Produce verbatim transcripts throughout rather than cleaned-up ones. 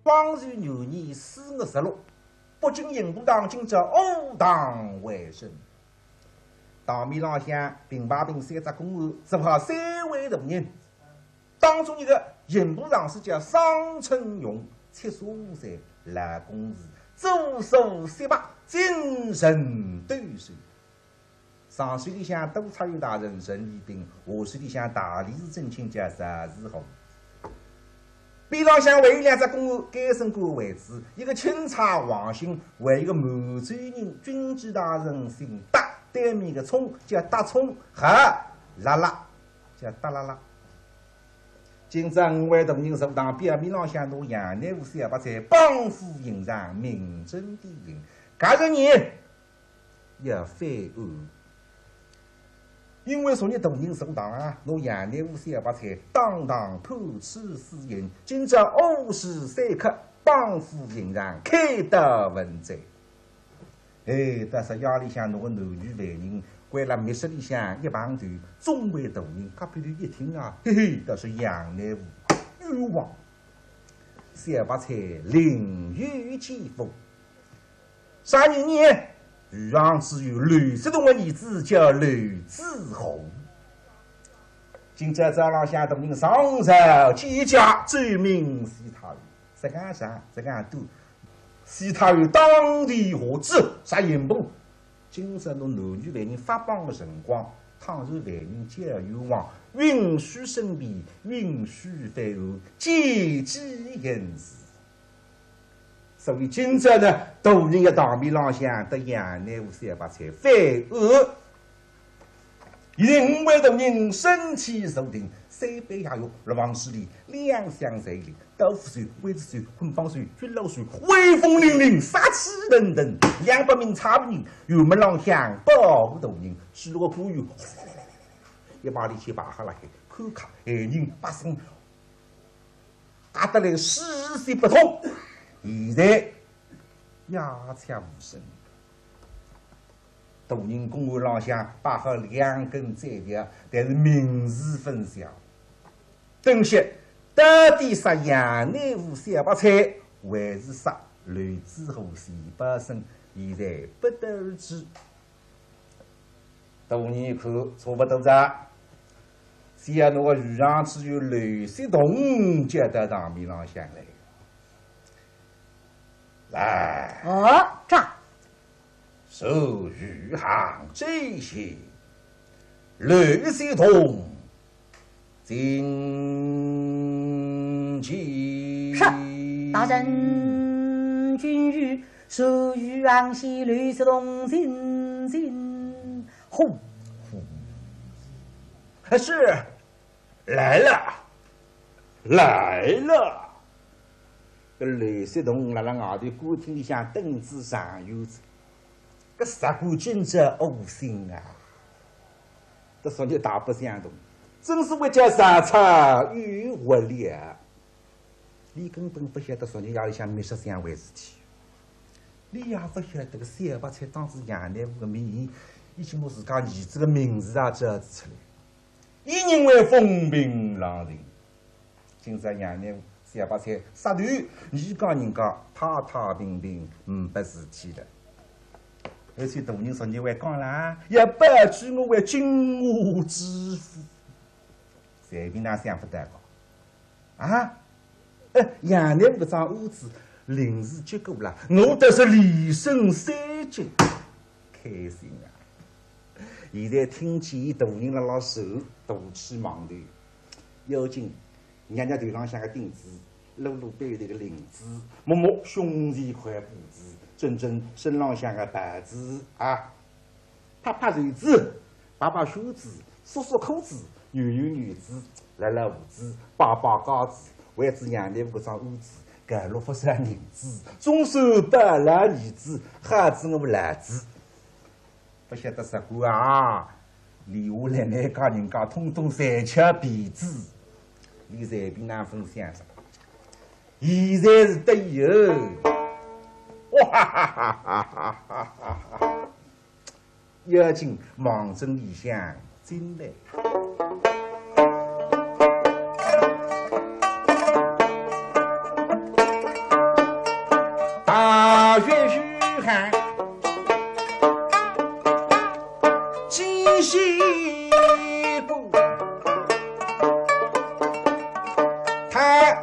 方圆牛年四月十六，北京刑部堂今朝武堂会审。堂面浪向并排并三只公案，只派三位大人。当中一个刑部尚书叫商春荣，七十五岁，老公事，祖书十八，精神抖擞。 上手里向督察院大人任义鼎，下手里向大理寺正卿叫赵士宏。边浪向还有两只公案，监生官为主，一个钦差王兴，还有一个满洲人军机大人姓达，对面个聪叫达聪，哈，拉拉叫达拉拉。今朝五位大人坐堂，表面浪向拿杨乃武、小白菜绑赴刑场，明正典刑。隔日呢， 要翻案。因为昨日大人坐堂啊，拿杨乃武、小白菜当堂判处死刑，今朝午时三刻绑赴刑场，开刀问罪。哎，但是夜里向拿个男女犯人关辣密室里向一碰头，众位大人隔壁头一听啊，嘿嘿，倒是杨乃武冤枉，小白菜另有奸夫。 啥人呢？余杭知县刘锡同个儿子叫刘子宏。今朝早浪向大人上朝见驾，奏明西塔后，实梗长，实梗短。西塔后当庭下旨，啥刑部？今朝拿男女犯人发绑个辰光，倘若犯人叫冤枉，允许申辩，允许翻案，见机行事。 所以今朝呢，大人个堂面浪向搭杨乃武、小白菜翻案。现在五位大人身体坐定，三杯下药，六房水里，两厢侪灵，豆腐水、桂枝水、捆绑水、军刀水，威风凛凛，杀气腾腾，两百名差役，辕门浪向保护大人，许多个官员，一排里去排好了，看客、闲人、百姓， 吓得来水泄不通，现在鸦雀无声。大人公案浪向摆好两根斩条，但是名字勿晓。等歇，到底杀杨乃武、小白菜，还是杀刘子宏、钱宝生，现在不得而知。 大人一看差勿多哉，先要拿个余杭知县刘锡同叫到堂面浪向来。来。哦，这。受余杭知县刘锡同 请起。是，大人钧谕，受余杭县刘锡同请进。呼，呼。是，来了，来了。搿刘锡同辣辣外头官厅里向等仔上有仔，搿啥个今朝恶心啊！ 搿昨日大不相同，真是为叫上差与活力啊！伊根本勿晓得昨日夜里向密室相会事体，伊也勿晓得个小白菜当仔杨乃武个面，已经拿自家儿子个名字也叫出来，伊认为风平浪静。 今朝杨乃武、小白菜杀头，伲家人家太太平平，呒不事体了。而且大人昨日还讲啦，要保举我为金华知府。随便哪想勿到个。啊？哎，杨乃武搿桩案子临时结果啦，我倒是连升三级，开心啊！现在听见大人辣辣愁，大起忙头。 要紧捏捏头浪向个顶子，撸撸背后头个领子，摸摸胸前块布子，整整身浪向个袍子啊，拍拍袖子，摆摆袖子，束束裤子，扭扭袖子，拉拉胡子，摆摆架子，为仔杨乃武搿桩案子，搿落勿少银子，总算拨了儿子，吓仔我老子。 勿晓得啥个啊，留下来拿家人家统统侪吃皮子，伊随便哪分享啥。现在是得有，哇哈哈哈哈哈哈哈！要紧望准里向进来。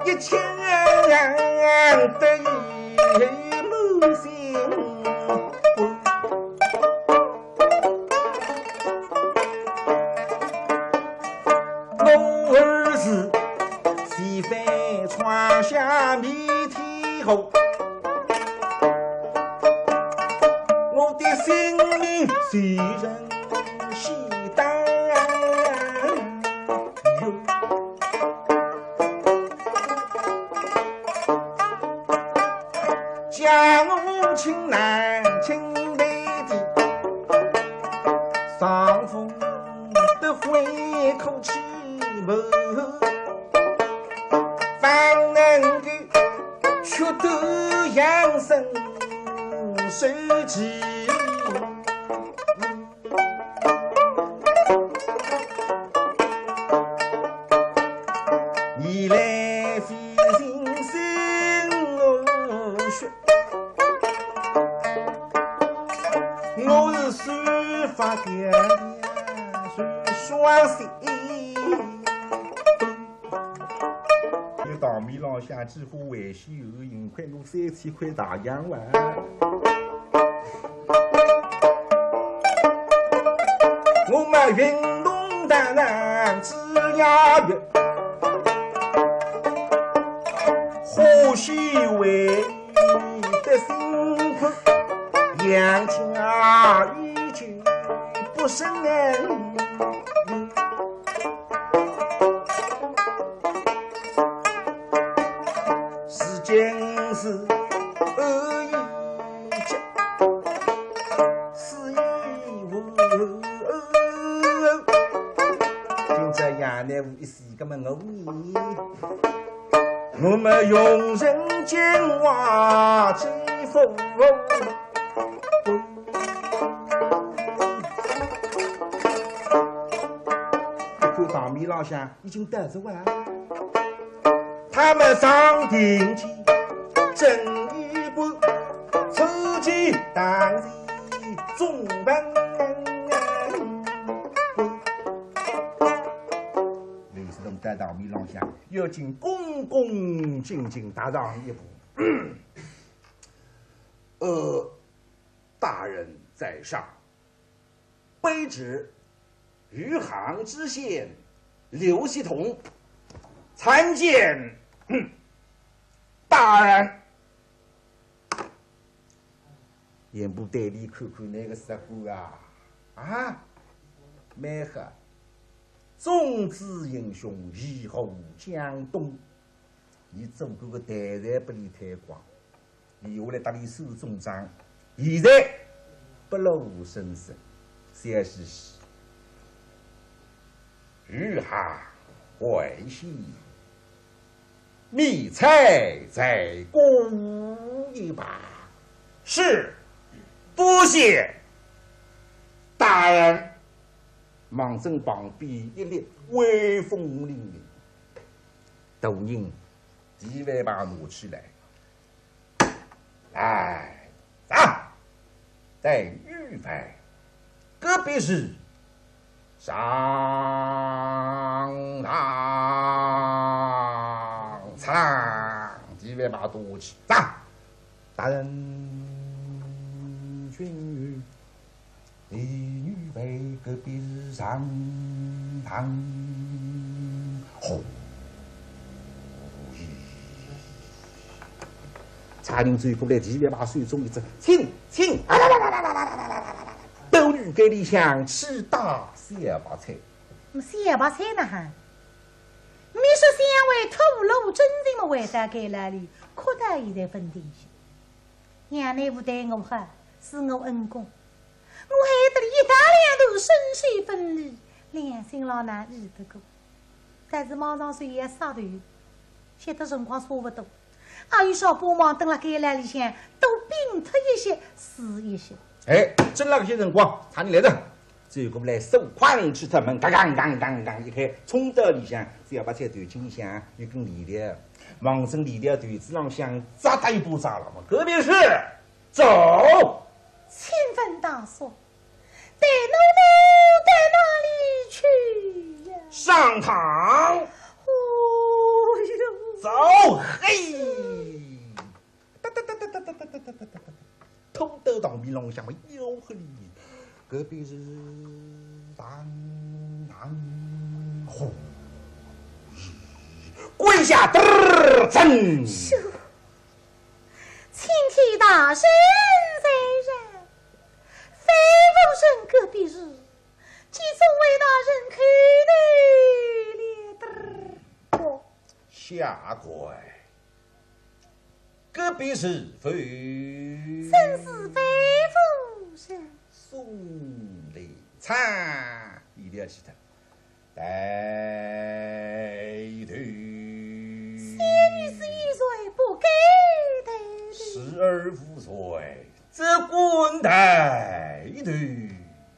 一腔得意满心。我儿是前番闯下弥天河，我的性命谁人 是当有家，我情难情难的，伤风的回口气门，方能够吃得养生受气。 你来费心心我说，我是手发嗲嗲，手双心。 有大米老乡几乎危险后，幸亏我三千块大洋哇！我们运动的人只要有欢喜为的辛苦，养家依旧不是难。 是今是后一节，是一无。今朝杨乃武一死，葛么我呢？我们用人间话几乎。 一看大米老乡已经得手啊。他们上庭去，正衣冠，初见大礼，众门。刘世东带大米老乡，要紧恭恭敬敬踏上一步。呃，大人在上。 卑职余杭知县刘锡同参见，哼，大人。刑部对俚看看，倷个啥官啊？啊，蛮好，忠志英雄，义护江东。 伲做官个待遇拨俚推光，俚下来搭俚算总账，现在拨俚无声声，笑嘻嘻。余杭会审，米菜再过一把。是，多谢大人。望准旁边一立，威风凛凛。 大人，提牌拿起来。来，上！待御牌，隔壁是上堂。上！提牌拿起，上！大人君有 第二位隔壁是上堂。吼！差人走过来，提牌拿手中一执，请，请！啊啦啦啦啦啦啦啦啦啦啦啦啦！斗鱼间里向去打小白菜。嗯，小白菜哪哼？你说相会吐露真情么，回到监牢里，哭到现在朆停歇。杨乃武对我好，是我恩公。 我害得俚一家两头生死分离，良心老难医得过。但是马上就要杀头，歇得辰光差勿多，阿有啥帮忙蹲辣监牢里向，多屏退一歇，是一歇。哎，正辣搿歇辰光，差人来哉，走过来，手快去推门，嘎嘎嘎嘎嘎一开，冲到里向，小白菜头颈里向有根链条，望准链条头子浪向扎搭一把扎了嘛，隔壁是 走。请问大叔，带奴奴到哪里去呀？上堂。哦哟，哦嘿！哒哒哒哒哒哒哒哒哒哒哒，拖到堂面浪向么吆喝哩，隔壁是堂堂红衣，跪下得儿真。是，青天大圣在上，非无人隔壁是， 请众位大人叩头了。哦，下跪。隔壁是否？正是非无人。送礼参，一定要记得。抬头。小女子有罪，不敢抬头。是而无罪，只管抬头。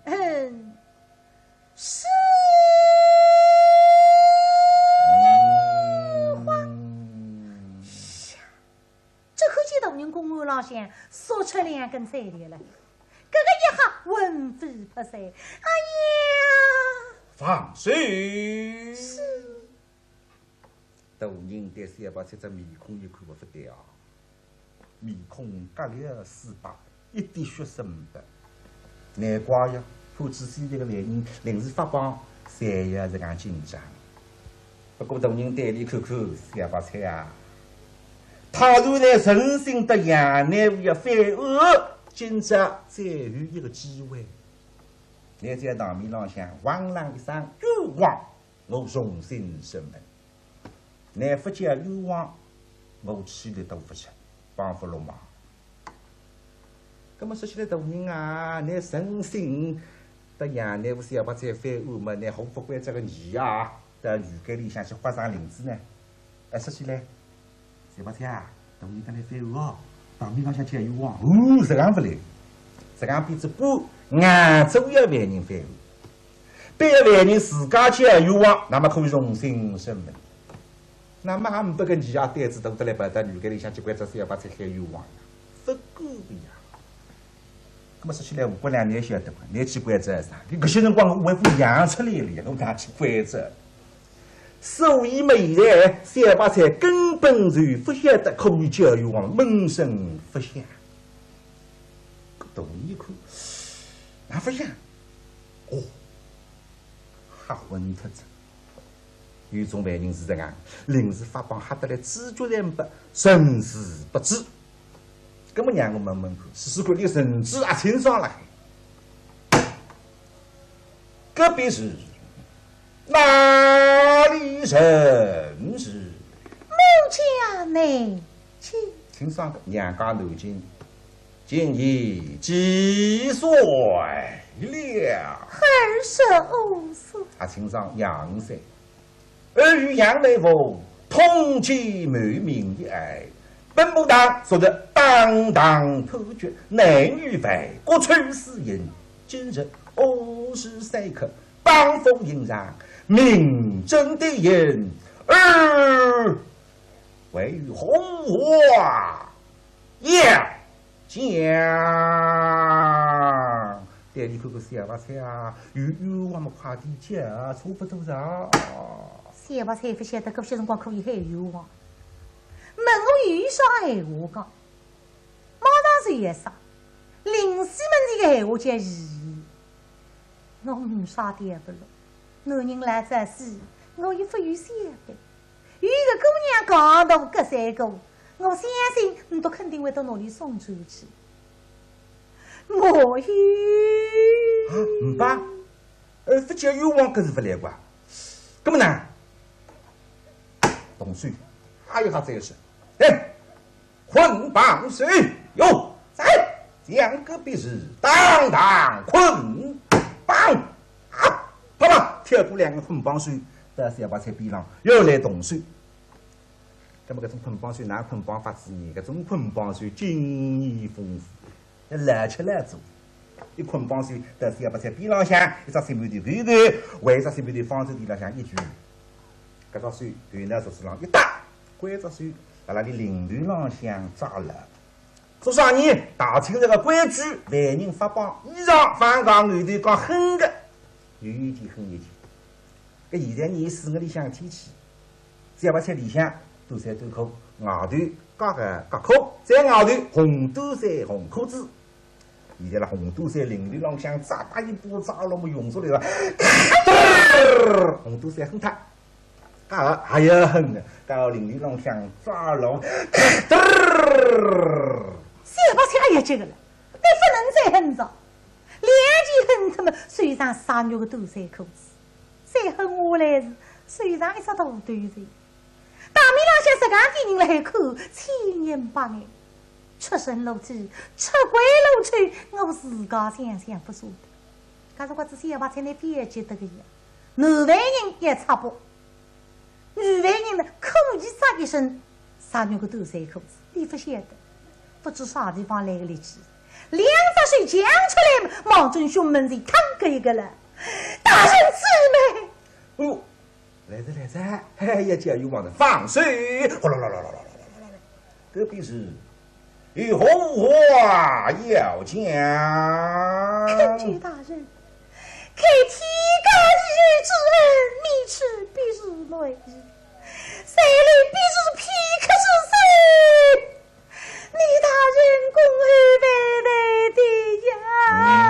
嗯。 是。这口气大人公案浪向说出两根嘴来了，搿个一吓魂飞魄散。哎呀！放手。是。 大人对小白菜只面孔一看，勿得了，面孔革了丝白，一点血色没得。难怪呀，看仔细，搿个犯人临时发帮，侪要实梗紧张。不过大人对俚看看，小白菜啊，倘若倷存心搭杨乃武要翻案，今朝再有一个机会。倷在堂面浪向汪啷一声冤枉， 我重新审问。倷勿叫冤枉，我气力都勿成，帮勿落忙。葛末说起来，大人啊，倷存心搭杨乃武小白菜翻案嘛，倷何勿关照个伲啊，到女监里向去豁上翎子呢？哎，说起来， 小白菜啊，大人搭倷翻案哦，堂面浪向叫冤枉，哦，实梗勿来。实梗比仔搬，硬做要犯人翻案。逼犯人自家叫冤枉，葛末可以重新审问。葛末还呒不个伲啊，胆子大得来，跑到女监里向去关照小白菜喊冤枉，勿过个呀。 葛末说起来，吴国良倷晓得伐？倷去关照啥？搿歇辰光我还勿养出来了呀，我哪去关照？所以嘛，现在小白菜根本就勿晓得可以叫冤枉，闷声勿响。搿大人一看，哪勿响？哦，吓昏脱哉。 有种犯人是实梗，临时发帮吓得来知觉侪呒不，神志不知。葛末让我问问看，试试看俚神志阿清爽辣海。隔壁是，哪里人是？某家男亲。清爽个，娘家男亲。 今年几岁了？二十五岁。啊，清爽廿五岁。儿与杨乃武通奸谋命一案，本部堂昨日当堂判决，男女犯各处死刑。今日午时三刻，绑赴刑场，明正点刑。儿还有何话 要讲。对俚看看小白菜啊，有冤枉么快点讲，差勿多哉。小白菜勿晓得搿歇辰光可以喊冤枉，问我有啥闲话讲，马上就要杀，临死门前个闲话叫遗言。我呒啥对勿牢，男人老早死，我又勿有小辈。 有个姑娘家大隔三个，我相信倷笃肯定会到拿俚送出去。我有。啊，呒不？呃，勿叫冤枉，搿是勿来个。葛末呢？动手，还有啥再说？哎，捆绑手，有，在，将隔壁是当当捆绑。 啊，啪啪，跳过两个捆绑手，到小白菜边浪，又来动手。葛末搿种捆绑手哪捆绑法子呢？搿种捆绑手经验丰富，老吃老做。一捆绑手到小白菜边浪向，一只小馒头勾勾，还一只小馒头放在地浪向一举。搿只手头拿桌子浪一搭，搿只手辣辣俚领头浪向抓牢。 做啥呢？大清朝个规矩，犯人发帮，衣裳放外头讲狠个，有一件狠一件。搿现在呢，四月里向天气，小白菜里向短衫短裤，外头夹个夹克，再外头红短衫红裤子。现在了红短衫领里浪向扎搭一把扎了么用出来了，嘚儿，红短衫很烫，夹个还要很的，夹个领里浪向扎了，嘚儿。小白菜也急个了，你不能再哼着，两记哼脱么，手上杀肉个短衫裤子，再哼下来是手上一只大短衫。 大面浪向实梗点人辣海看，千人百眼，出神入化，出鬼入化，我自家想想勿舍得。假使我仔细要把菜呢覅急得个呀，男犯人也插播，女犯人呢可以杀一身，杀肉个短衫裤子，你勿晓得，不知啥地方来个力气，两只手抢出来嘛，望准胸门前趟个一个了。大人姊妹，哦，来哉来哉，嘿，一见冤枉的放手，哗啦啦啦啦啦啦啦啦啦，隔壁是有何话要讲？叩见大人，开天降日之恩，免除卑职内意，谁料卑职片刻之事，你大人恭候万代的呀。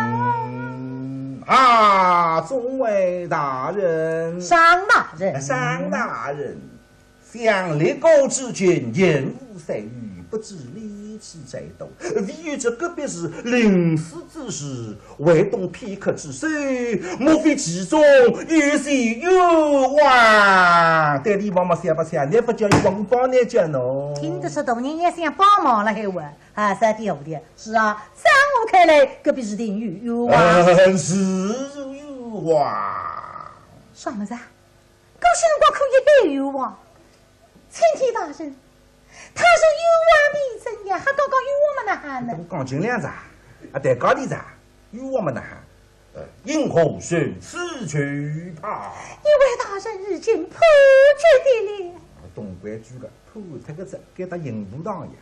嗯，啊，众位大人，商大人，商大人，想立国之君，言无三语，不知礼数才多，唯有这隔壁是临死之时，还动片刻之手，莫非其中有些冤枉？对俚望望想勿想，你勿叫冤枉，帮你讲喏。听得出大人也想帮忙了，还话啊，三弟五弟，是啊，在我看来，隔壁是定有冤枉。嗯，是有冤枉。啥么子啊？搿些辰光可以喊冤枉？青天大人，他说冤枉的怎样？还刚刚冤枉么哪哈呢？我讲尽量哉，啊，对家里哉，冤枉么哪哈？呃，因何如此惧怕？因为大人已经判决的了。懂规矩个，判脱个哉，该搭刑部堂呀，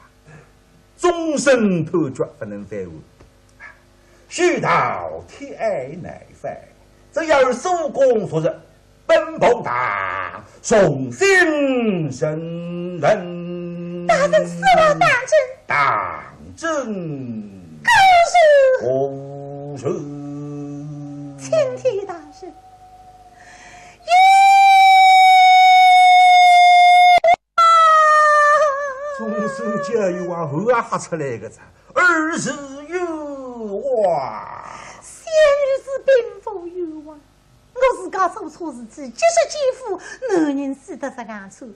终身判决，不能翻案。 许道天爱乃犯，只要收功昨日，本部堂重新审问。大人说话当真？当真。可是何事？青天大人，众生皆有啊，后啊吓出来个哉，尔是冤枉。小女子并无冤枉。我自家做错事体，即使奸夫，男人死得实梗惨，我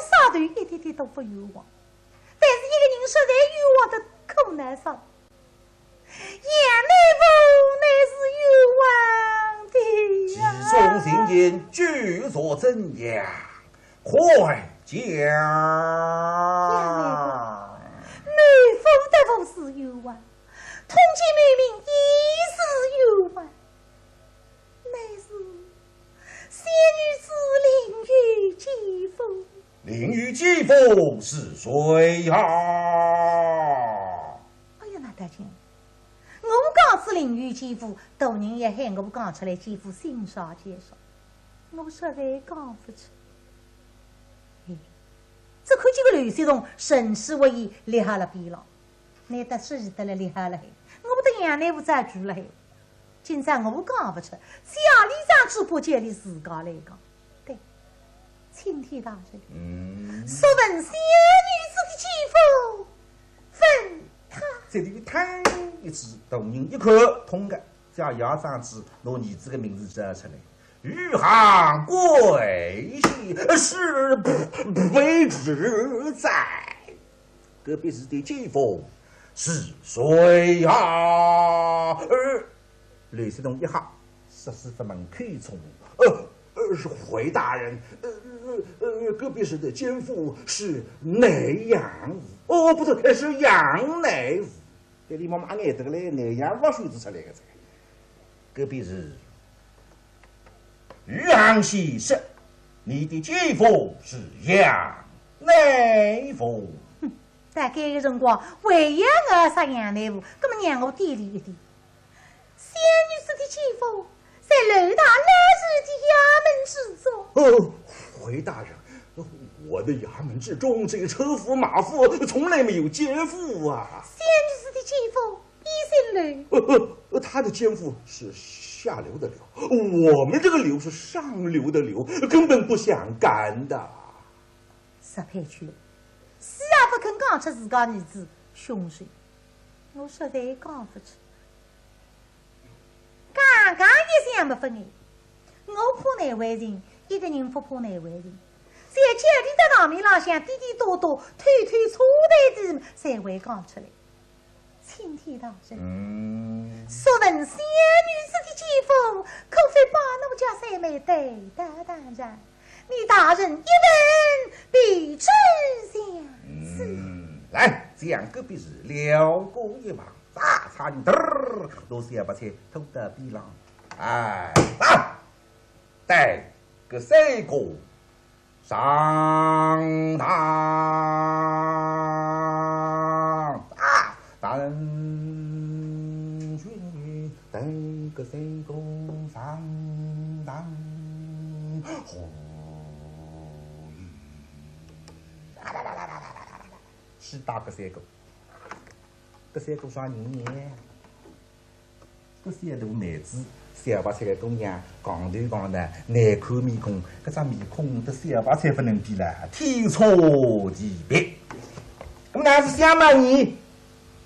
杀头一点点都不冤枉。但是一个人实在冤枉得可难受。杨乃武乃是冤枉的呀。其中情形，举作怎样？快讲。杨乃武，男夫的无是冤枉，通奸谋命亦是冤枉。 乃是小女子另有奸夫。另有奸夫是谁啊？哎呀，那大姐，我讲是另有奸夫，大人也喊我讲出来，奸夫姓啥叫啥，我实在讲勿出。哎，只看见个刘雪桐神思活现立好了边浪，难得适意得来立好了海，我勿得杨乃武再住了海。 今朝我讲勿出，叫俚张嘴，不叫俚自家来讲。对，青天大人，嗯，速问小女子的奸夫，问他。这里一看，一只大人一看，通个，叫爷张嘴，拿儿子个名字叫出来。余杭贵姓，是卑职哉。隔壁是的奸夫是谁啊？呃，刘雪桐一吓，霎时勿问，口冲，呃，呃，是回大人，呃，呃，呃，隔壁是的奸夫是南阳武，哦，不对，呃，是杨乃武。搿里妈妈眼得个嘞，南阳武说得出来个哉。隔壁是 余杭先生，你的奸夫是杨乃武。哼，在该个辰光，还要我杀杨乃武，搿么让我掂量一掂。小女子的奸夫，在楼堂老爷的衙门之中。哦，回大人，我我的衙门之中，这个车夫、马夫从来没有奸夫啊。小女子的奸夫，一姓刘。呃呃呃，他的奸夫是下流的刘，我们这个刘是上流的刘，根本不相干的。石佩秋，死也不肯讲出自家儿子凶手，我实在讲不出。 刚刚一想没法眼，我怕难为情，一个人不怕难为情。小姐你在堂面浪向滴滴答答，偷偷插台子，才会讲出来。青天大人，嗯。若问小女子的奸夫，可否把奴家三妹带到堂上？你大人一问，便知详情。嗯，来，讲个别事，撩拨一旁。 啥差人，嘚儿，拿小白菜拖到边浪。哎，来，带搿三个上堂。啊，大人，带搿三个上堂。哦，去带搿三个。 搿三个啥人呢？搿三个妹子，小白菜个姑娘，犟头犟脑，难看面孔，搿只面孔搭小白菜勿能比啦，天差地别。搿么哪是相貌呢？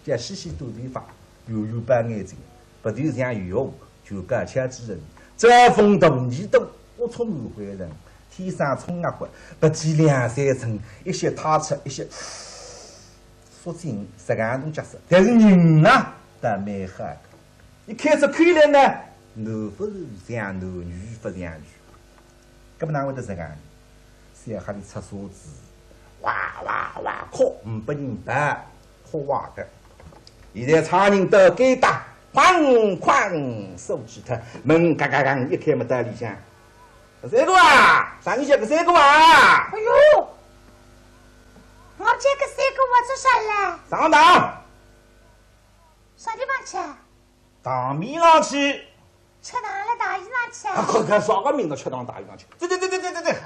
叫细细短头发，圆圆白眼睛，鼻头像圆红，就高挑之人，遮风大耳朵，龌龊满怀人，天生冲额骨，鼻尖两三寸，一歇塌出，一歇 缩进实梗种角色，但是人啊，倒蛮好个。伊开出口来呢，男勿像男，女勿像女。搿么哪会得实梗呢？小黑里出沙子，哇哇哇哭，呒拨人抱，哭坏个。现在差人到该搭，哐哐锁住脱，门嘎嘎嘎一开，么到里向。搿三个啊，啥人叫搿三个啊？哎哟， 我叫搿三个我做啥了？上堂。啥地方去？堂面浪去。吃堂了大衣裳去啊？啊，快快，啥个名堂吃堂大衣裳去？对对对对对对对，啊，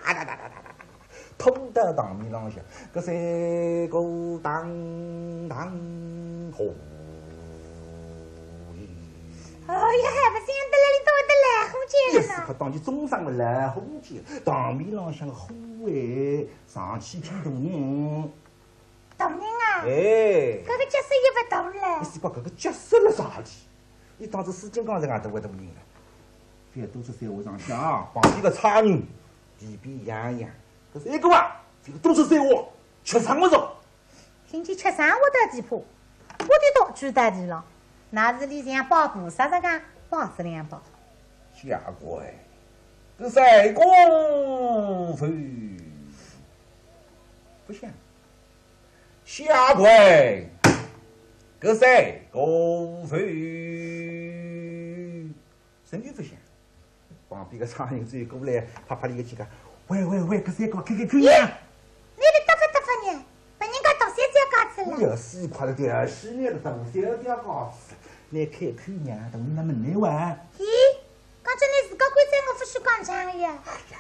哒哒哒哒哒哒，扑到堂面浪向，搿三个当当吼。哎呀，还勿晓得了，你到底来火箭了呢？也是，快当起中上个来火箭，堂面浪向个火哎，上去天大人。 大人啊，哎。搿个角色也勿大了。你是讲搿个角色了啥体？伊当时四金刚才外头会得不灵了。覅多说闲话上去啊，旁边个差人，皮鞭扬扬，搿是一个啊，覅多说闲话，吃生活着。听见吃生活的地步，我的道具到地浪，那是里向摆菩萨这个摆十两包。下跪，搿三个勿，勿响。 下跪，搿三个勿，声音勿响。旁边个差人走过来，拍拍伊个肩胛：“喂喂喂，搿三个开开口呀！”你个搭勿搭勿呢？拨人家大小姐架子了。哎呀，死快了，调戏你个大小姐架子，你开口呀，大人辣门内哇。咦，刚才你自家关照我勿许讲长呀。哎呀，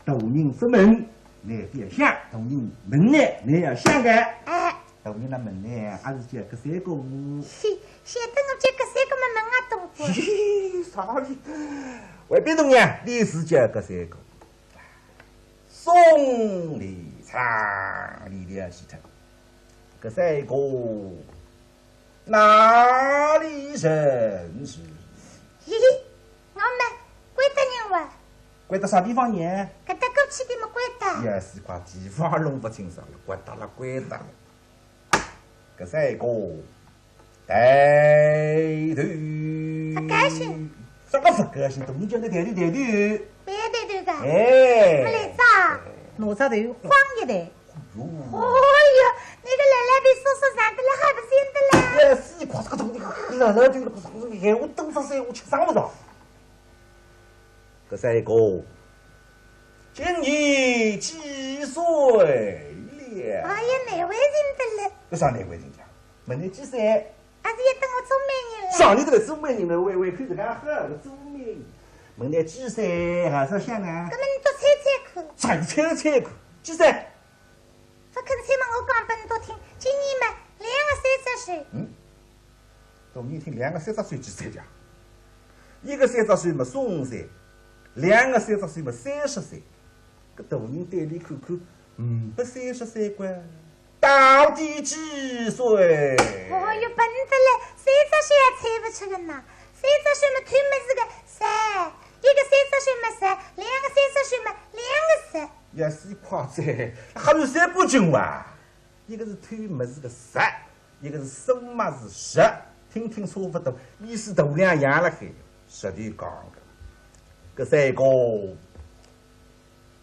大人勿问， 倷覅响，大人问倷，倷要响个。哎。大人辣问倷，阿是叫搿三个无？嘿，晓得我叫搿三个么问啊多个。咦，啥哩？外边大人，倷是叫搿三个。送礼长，礼了其他。搿三个 哪里人氏？嘿嘿，我们关大人哇。关到啥地方呢？搿搭过去的么关大。也是块地方弄勿清爽了，关大了，关大了。搿三个抬头。勿高兴。啥个勿高兴？大人叫你抬头抬头。勿要抬头个。哎。没来啥？拿只头晃一抬。 哟。哦哟，那个老老头叔叔长得来还勿像得啦。哎，死快，这个东西老老头了，不是闲话多少岁，我吃生活着。搿三个，今年几岁了？哎呀，难为情得了。搿啥难为情讲？问你几岁？还是要等我做媒人了。啥人得来做媒人了？喂喂，看搿个好个做媒人。问你几岁，还是想啊？搿么你多猜猜看。再猜猜看，几岁？勿肯猜嘛，我讲拨侬听，今年嘛，两个三十岁。嗯，大人听两个三十岁几岁讲？一个三十岁嘛，十五岁，两个三十岁嘛，三十岁。搿大人对俚看看，嗯，勿三十岁个。 到底几岁？哦哟，笨得嘞，三十岁也猜勿出个呢。三十岁嘛，偷物事个三，一个三十岁嘛三，两个三十岁嘛两个十。也是快哉，还有三步进哇。一个是偷物事个十，一个是生物事十，听听差勿多，意思大两样了海，实头讲个。搿三个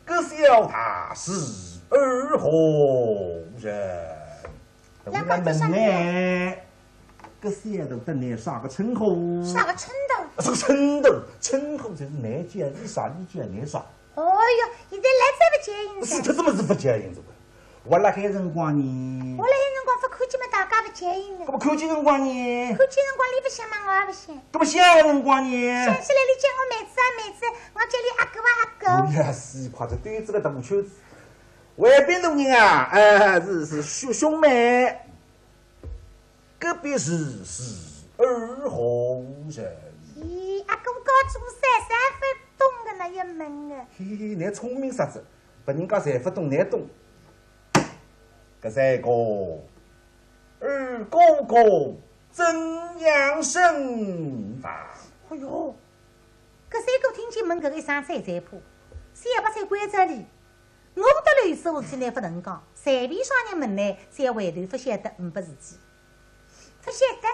阁下大字儿何人？我来问呢，阁下大人啥个称呼？啥个称头？啥个称头？称呼就是倷叫俚啥，俚叫倷啥。哦哟，现在来再勿接应哉。是，搿怎么是勿接应哉？我辣海辰光呢？我辣海辰光勿看见嘛，大家勿接应哉。搿么看见辰光呢？看见辰光，俚勿响嘛，我也勿响。 搿么响个辰光呢？响起来，俚叫我妹子啊妹子，我叫俚阿哥啊阿哥。哎呀，死快哉，兜仔个大圈子。外边大人啊，哎，是，是兄，兄妹，隔壁是，是儿何人？咦，阿哥教仔我三三勿懂个呢，也问个。嘿嘿嘿，倷聪明煞哉，别人家侪勿懂，倷懂。搿三个 二哥哥怎样身份？哎哟，搿三个听见问搿个一声三三怕，小白菜关照俚，我搭倷有事体呢勿能讲，随便啥人问呢，小丫头勿晓得呒不自己，勿晓得。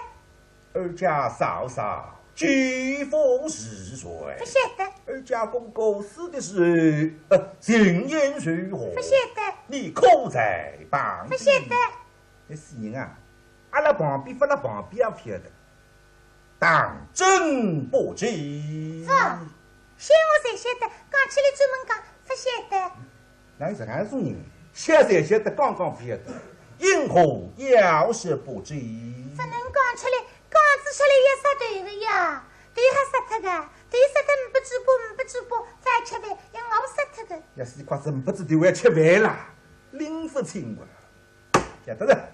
二家嫂嫂 继父是谁？勿晓得。二家公公死的时候，呃，情形如何？勿晓得。你可在旁边？勿晓得。搿死人啊，阿辣旁边勿辣旁边也勿晓得。当真不知。勿，想我才晓得，讲起来专门讲，勿晓得。 哪有实梗种人？晓得晓得，讲讲勿晓得，因何要说不知？勿能讲出来，讲仔出来要杀头个呀，头还杀脱个，头杀脱呒不嘴巴，呒不嘴巴，再吃饭要咬杀脱个。要死快仔呒不嘴头还吃饭啦，拎勿清个。晓得哉。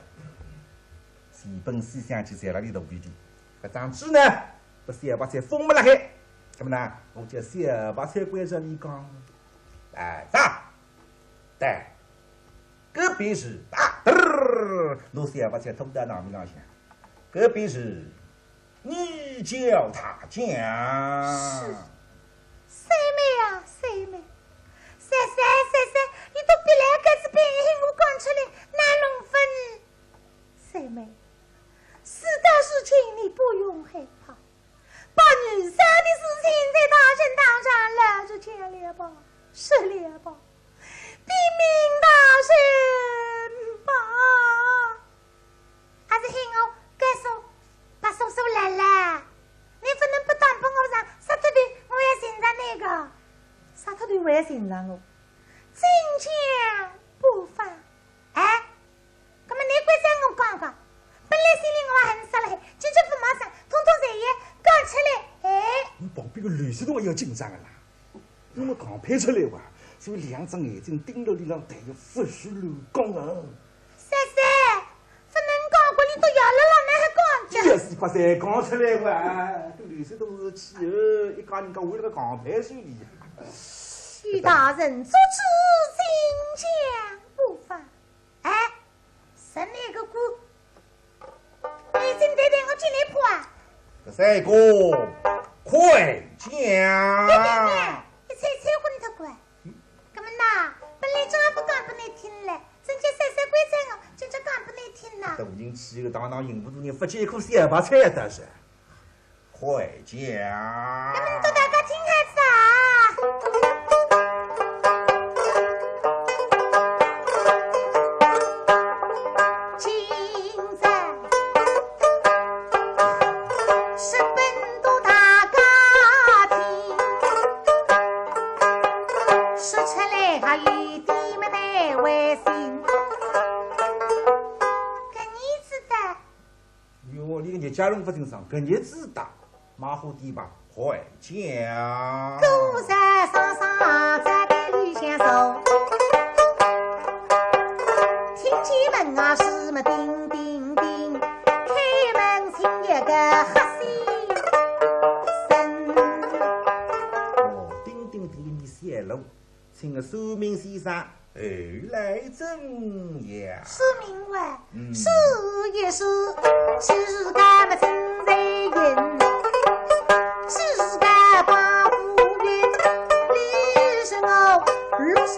全本思想去侪辣里肚皮里。搿张纸呢，拨小白菜封勿辣海。搿么呢，我叫小白菜关照俚讲，哎，啥？对，隔壁是大嘚儿，拿小白菜拖到堂面浪向。隔壁是，你叫他讲。是。三妹啊，三妹，三三三三，你都别来搿只病，我讲出来，哪弄法呢？ 三妹，世道事情你不用害怕，把女婿的事情在大人堂上老实讲了吧，说了吧，禀明大人吧。阿是喊我告诉白叔叔来了，你不能不当帮我上，杀脱头我要寻着那个，杀脱头我要寻着我，真讲不妨。哎， 搿么倷关照我讲讲，本来心里我还很杀了海，今朝勿冒失，统统侪要讲出来，哎。倷旁边个刘师傅也要紧张个啦，因为讲勿出来哇，所以两只眼睛盯牢俚浪，对伊勿许乱讲啊。三三，勿能讲，搿俚都要了啦，哪还讲讲？也是把侪讲出来哇，搿刘师傅是气哦，一家人家为了个讲勿出来。许大人做主，请讲不妨。 哎，是哪个官？你真对对我进来破啊？搿三个，快讲！别别别，你猜猜昏头怪。搿么呐，本来正好勿讲拨你听了，真叫三三关照我，真叫讲拨你听呐。大人气个，当堂忍勿住，人勿见一口小白菜也得是。 快讲。那么大家听好仔啊。今朝说本都大家听，说出来还有点么难为情。搿日子的 哟，倷个日脚弄勿清爽，搿日子大，马虎点吧，快讲。果然双双在里向听见门外是么叮叮叮，开门请一个黑心人。哦，叮叮叮，你谢喽，请个算命先生，后来怎样？算命哇，嗯。数一数，是个么真在人，是个帮夫人，你是我六十岁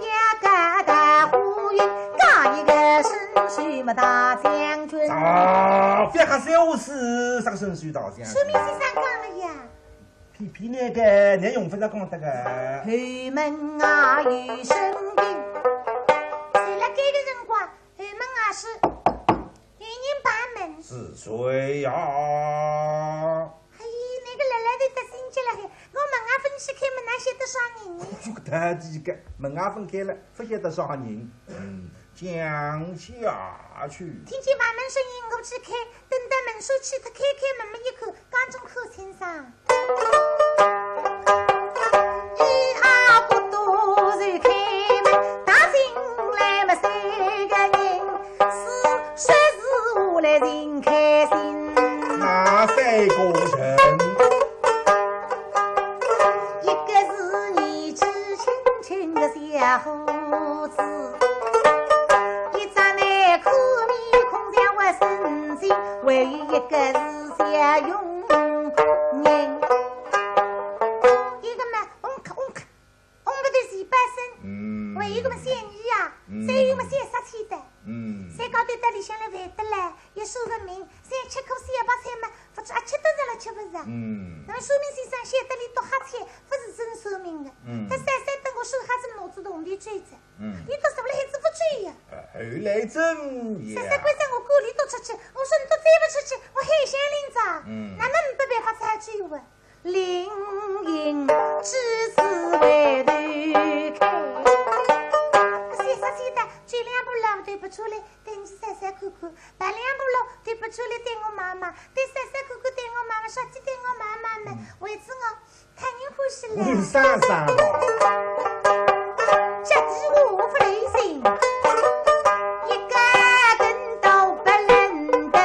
也个大夫人，加一个身手么大将军。啊，覅瞎笑话，啥个身手大将军？算命先生讲了呀。 偏偏那个，你用勿着讲这个。后门啊有声音，谁来该个辰光，后门啊是有人把门。是谁呀？哎，那个来来的得心急了嘿，我门啊勿去开门，哪晓得啥人呢？这个大几个，门啊勿开了，勿晓得啥人。嗯，讲下去。听见把门声音，我去开，等到门闩去，他开开门么一看，刚正看清爽。一啊不多就开门，踏进来么三个人，是说是我来寻开心。哪三个人？一个是年纪轻轻的小伙子，一张难看面孔像活生生，还有一个是小佣人。一个嘛，翁克翁克，翁克的是一百身，嗯。还有一个嘛小女啊，嗯。再有嘛小杀气的。嗯。三家头到里向来烦得来，也说个名，想吃口小白菜嘛，勿知阿吃得着了吃勿着。嗯。那么算命先生晓得俚笃瞎猜，勿是真算命的。嗯。他三三等我说瞎子拿仔铜钿追着。 嗯。俚笃说了还是勿追呀。呃，后来怎样？三三关照我赶俚笃出去，我说你笃再勿出去，我喊响铃子啊。嗯。那么没办法再追我。林荫之子回头看。三三记得追两步路对勿出来，等你三三看看，跑两步路对勿出来，对我妈妈，对三三看看，对我妈妈，说起对我妈妈呢，嗯。为此我 看你护士了。你上上吧。脚底下勿留神，一个跟斗勿认得。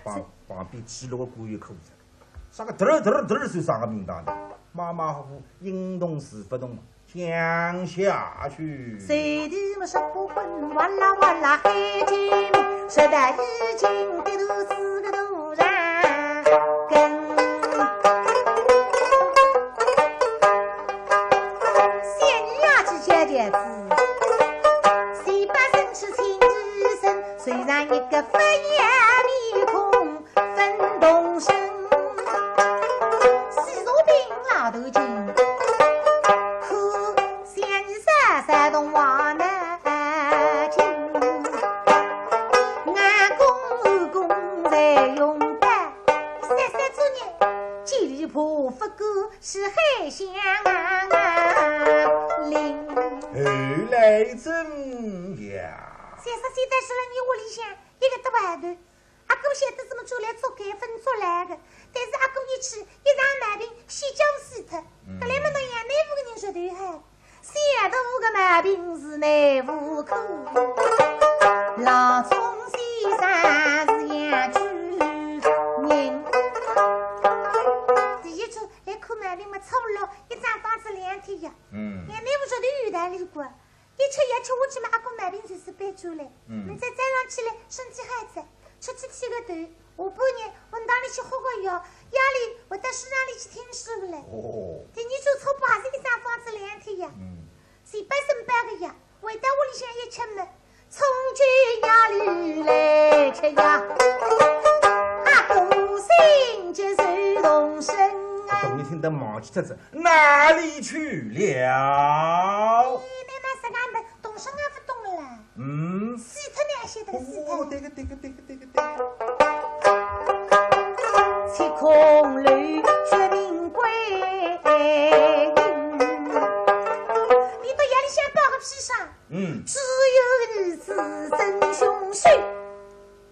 旁，旁边记录个官员可恶着，啥个嘚儿嘚儿嘚儿就上个名堂呢？马马虎虎，应动是勿动嘛。 讲下去。随地么说不混，哇啦哇啦喊救命，说得已经跌落四个大山根。仙女啊，只觉得是，十八生气千几生，虽然一个发炎面孔， 分动身，西茶病老头精，可想你三三动王难情。俺公公在用的，三三作孽，几里婆不过是海香林。后来怎样？三三记得是了，你屋里向一个大外头。 阿哥晓得怎么做来做该分做来个，但是阿哥一去，一场毛病，先叫死脱。嗯。搿来么，侬杨乃武个人说得好，小大个毛病是内无可，郎中先生是杨举人。第一次来看毛病么，错了，一张方子两天呀。嗯。杨乃武说得有道理个。 一吃药吃下去嘛，阿哥毛病就是搬转来。嗯。侬再站上去嘞，身体好着，出去剃个头，下半日混堂里去喝个药，夜里会到书场里去听书个嘞。哦。第二转错不还是一张方子两天呀？嗯。是半生半个呀，回到屋里向一吃嘛，从今夜里来吃药，阿哥心急如动身啊。搿侬听得忘记脱仔，哪里去了？咦，那么实梗么 动身也勿动了啦。嗯。死脱呢，还晓得死脱。哦，对个，对个，对个，对个，对个。七孔流血命归阴。伊到夜里向抱个砒霜，嗯。只有儿子真凶手。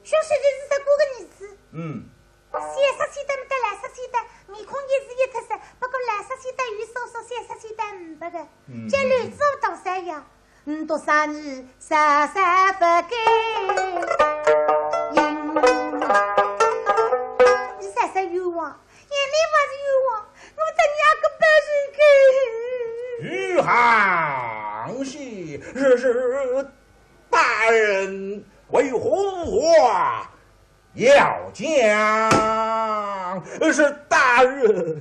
凶手就是这个儿子。嗯。 小杀气弹么搭老杀气弹，面孔也是一特色，不过老杀气弹有少少小杀气弹个，嗯。这里做到三呀，你多少年三三不给。你三三冤枉，眼里还是冤枉，我等你个本事去。余杭县是是大人为何话 要讲是大人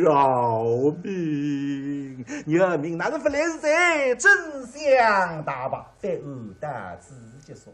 饶命，你命那个不来哉，真相大白，再无大子结束。